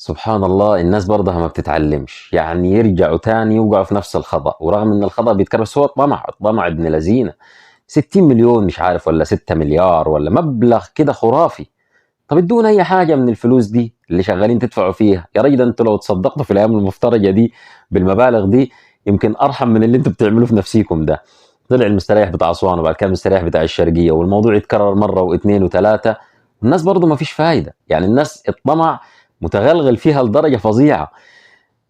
سبحان الله، الناس برضها ما بتتعلمش، يعني يرجعوا تاني يوقعوا في نفس الخطأ، ورغم ان الخطأ بيتكرر بس هو الطمع، الطمع ابن لذينه. 60 مليون مش عارف ولا 6 مليار ولا مبلغ كده خرافي. طب ادونا اي حاجة من الفلوس دي اللي شغالين تدفعوا فيها يا راجل. ده انتوا لو تصدقتوا في الايام المفترجه دي بالمبالغ دي يمكن ارحم من اللي انتوا بتعملوه في نفسيكم ده. طلع المستريح بتاع اسوان وبعد كده المستريح بتاع الشرقية، والموضوع يتكرر مرة واثنين وثلاثة، الناس برضو ما فيش فايده. يعني الناس الطمع متغلغل فيها لدرجة فظيعة.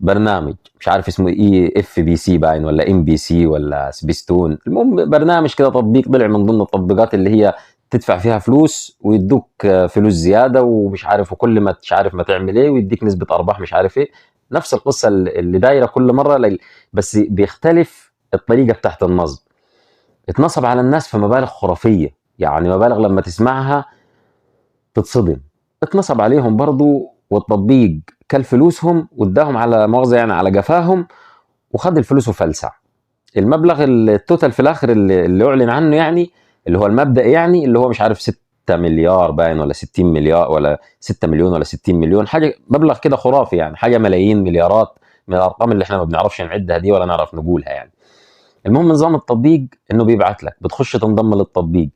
برنامج مش عارف اسمه ايه، FBC باين ولا MBC ولا سبيستون، المهم برنامج كده، تطبيق طلع من ضمن التطبيقات اللي هي تدفع فيها فلوس ويدوك فلوس زيادة ومش عارف، وكل ما مش عارف ما تعمل ايه ويديك نسبه ارباح مش عارف ايه. نفس القصة اللي دايرة كل مرة، بس بيختلف الطريقة بتاعت النصب. اتنصب على الناس في مبالغ خرافية، يعني مبالغ لما تسمعها تتصدم. اتنصب عليهم برضو، والتطبيق كل فلوسهم واداهم على مؤاخذة يعني على جفاهم، وخد الفلوس وفلسع. المبلغ ال total في الاخر اللي اعلن عنه، يعني اللي هو المبدأ، يعني اللي هو مش عارف 6 مليار باين ولا 60 مليار ولا 6 مليون ولا 60 مليون، حاجة مبلغ كده خرافي، يعني حاجة ملايين مليارات من الارقام اللي احنا ما بنعرفش نعدها دي ولا نعرف نقولها يعني. المهم نظام التطبيق انه بيبعت لك، بتخش تنضم للتطبيق،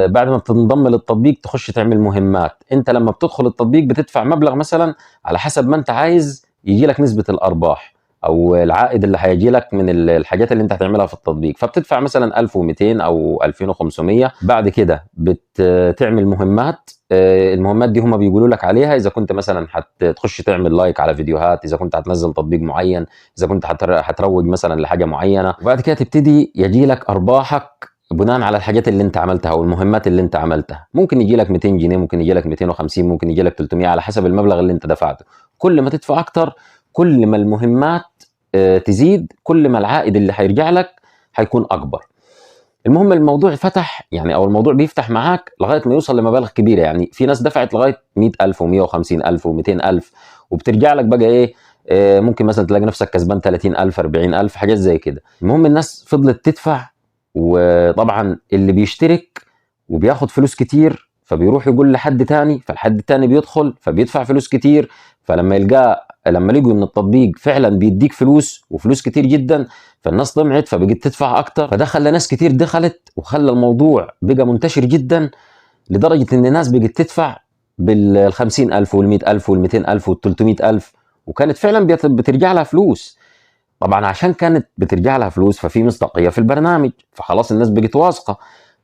بعد ما بتنضم للتطبيق تخش تعمل مهمات. انت لما بتدخل التطبيق بتدفع مبلغ مثلا على حسب ما انت عايز يجي لك نسبة الارباح او العائد اللي هيجي لك من الحاجات اللي انت هتعملها في التطبيق، فبتدفع مثلا 1200 او 2500. بعد كده بتعمل مهمات، المهمات دي هم بيقولوا لك عليها، اذا كنت مثلا هتخش تعمل like على فيديوهات، اذا كنت هتنزل تطبيق معين، اذا كنت هتروج مثلا لحاجة معينة. وبعد كده تبتدي يجي لك ارباحك بناء على الحاجات اللي انت عملتها او المهمات اللي انت عملتها. ممكن يجي لك 200 جنيه، ممكن يجي لك 250، ممكن يجي لك 300، على حسب المبلغ اللي انت دفعته. كل ما تدفع اكتر كل ما المهمات تزيد، كل ما العائد اللي هيرجع لك هيكون اكبر. المهم الموضوع فتح يعني، او الموضوع بيفتح معاك لغاية ما يوصل لمبالغ كبيرة. يعني في ناس دفعت لغاية 100,000 و150,000 و200,000، وبترجع لك بقى ايه، ممكن مثلا تلاقي نفسك كسبان 30,000 40,000 حاجات زي كده. المهم الناس فضلت تدفع، وطبعا اللي بيشترك وبياخد فلوس كتير فبيروح يقول لحد تاني، فالحد التاني بيدخل فبيدفع فلوس كتير. فلما يلقاه، لما لقوا ان التطبيق فعلا بيديك فلوس وفلوس كتير جدا، فالناس طمعت فبقت تدفع اكتر. فده خلى ناس كتير دخلت، وخلى الموضوع بقى منتشر جدا، لدرجة ان الناس بقت تدفع بال 50,000 وال 100,000 وال 200,000 وال 300,000، وكانت فعلا بترجع لها فلوس. طبعا عشان كانت بترجع لها فلوس ففي مصداقية في البرنامج، فخلاص الناس بقت واثقة.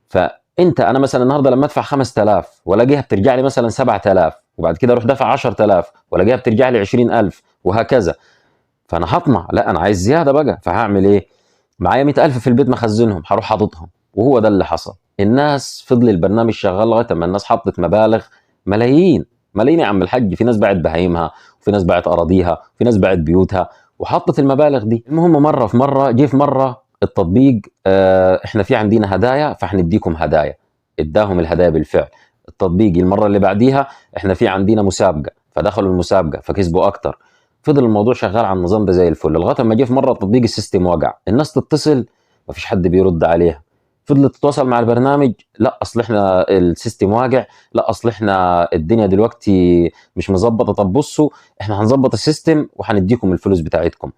فانت انا مثلا النهارده لما ادفع 5000 والاقيها بترجع لي مثلا 7000، وبعد كده اروح دافع 10000 والاقيها بترجع لي 20000 وهكذا، فانا هطمع، لا انا عايز زيادة بقى. فهعمل ايه؟ معايا 100000 في البيت مخزنهم، هروح حاططهم. وهو ده اللي حصل. الناس فضل البرنامج شغال لغاية اما الناس حطت مبالغ ملايين ملايين يا عم الحاج. في ناس باعت بهايمها، وفي ناس باعت اراضيها، وفي ناس باعت بيوتها، وحطت المبالغ دي. المهم مرة في مرة جه في مرة التطبيق، احنا في عندنا هدايا فهنديكم هدايا. اداهم الهدايا بالفعل التطبيق. المرة اللي بعديها احنا في عندنا مسابقة، فدخلوا المسابقة فكسبوا اكتر. فضل الموضوع شغال على النظام ده زي الفل لغاية ما جه في مرة التطبيق ال system وقع، الناس تتصل مفيش حد بيرد عليها. فضلت تتواصل مع البرنامج، لا اصل احنا ال system واقع، لا اصل احنا الدنيا دلوقتي مش مظبطه، طب بصوا احنا هنظبط ال system وهنديكم الفلوس بتاعتكم.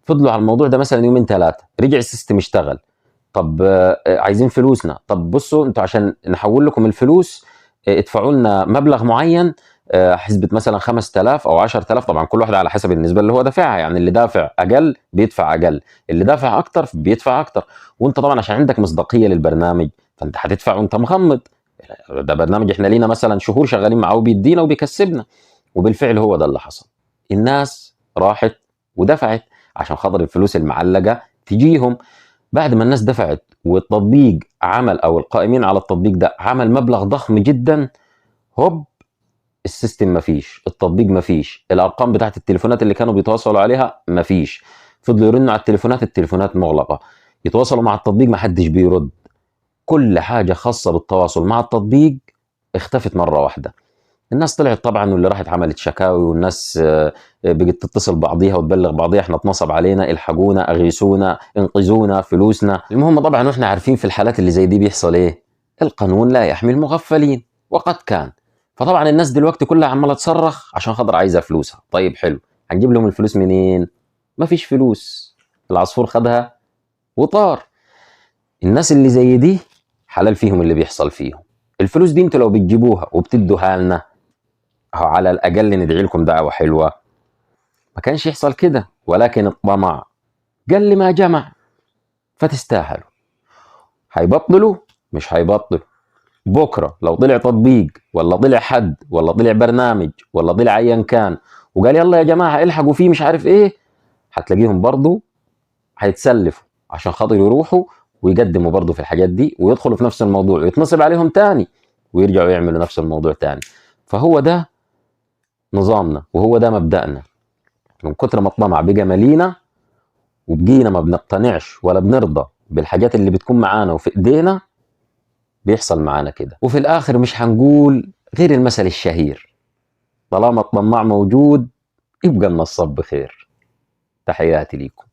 فضلوا على الموضوع ده مثلا يومين ثلاثة، رجع ال system اشتغل. طب عايزين فلوسنا، طب بصوا انتوا عشان نحول لكم الفلوس ادفعوا لنا مبلغ معين، حسبة مثلا 5000 او 10000، طبعا كل واحد على حسب النسبة اللي هو دافعها، يعني اللي دافع اقل بيدفع اقل، اللي دافع اكتر بيدفع اكتر. وانت طبعا عشان عندك مصداقية للبرنامج فانت هتدفع وانت مغمض، ده برنامج احنا لينا مثلا شهور شغالين معاه وبيدينا وبيكسبنا. وبالفعل هو ده اللي حصل، الناس راحت ودفعت عشان خاطر الفلوس المعلقة تجيهم. بعد ما الناس دفعت والتطبيق عمل، او القائمين على التطبيق ده عمل مبلغ ضخم جدا، هوب ال system مفيش، التطبيق مفيش، الارقام بتاعت التليفونات اللي كانوا بيتواصلوا عليها مفيش. فضلوا يرنوا على التليفونات، التليفونات مغلقة، يتواصلوا مع التطبيق محدش بيرد. كل حاجة خاصة بالتواصل مع التطبيق اختفت مرة واحدة. الناس طلعت طبعا، واللي راحت عملت شكاوي، والناس بقت تتصل بعضيها وتبلغ بعضيها، احنا اتنصب علينا، الحقونا، اغيثونا، انقذونا، فلوسنا. المهم طبعا واحنا عارفين في الحالات اللي زي دي بيحصل ايه، القانون لا يحمي المغفلين، وقد كان. فطبعا الناس دلوقتي كلها عماله تصرخ عشان خاطر عايزه فلوسها. طيب حلو، هنجيب لهم الفلوس منين؟ مفيش فلوس، العصفور خدها وطار. الناس اللي زي دي حلال فيهم اللي بيحصل فيهم. الفلوس دي انتوا لو بتجيبوها وبتدوها لنا على الاقل ندعي لكم دعوه حلوة، ما كانش يحصل كده. ولكن الطمع قل ما جمع، فتستاهلوا. هيبطلوا؟ مش هيبطلوا. بكره لو طلع تطبيق ولا طلع حد ولا طلع برنامج ولا طلع ايا كان وقال يلا يا جماعة الحقوا فيه مش عارف ايه، هتلاقيهم برضو هيتسلفوا عشان خاطر يروحوا ويقدموا برضو في الحاجات دي ويدخلوا في نفس الموضوع ويتنصب عليهم تاني ويرجعوا يعملوا نفس الموضوع تاني. فهو ده نظامنا وهو ده مبدأنا. من كتر ما الطمع بقى مالينا وبقينا ما بنقتنعش ولا بنرضى بالحاجات اللي بتكون معانا وفي ايدينا، بيحصل معانا كده. وفي الاخر مش هنقول غير المثل الشهير: طالما الطماع موجود يبقى النصاب بخير. تحياتي ليكم.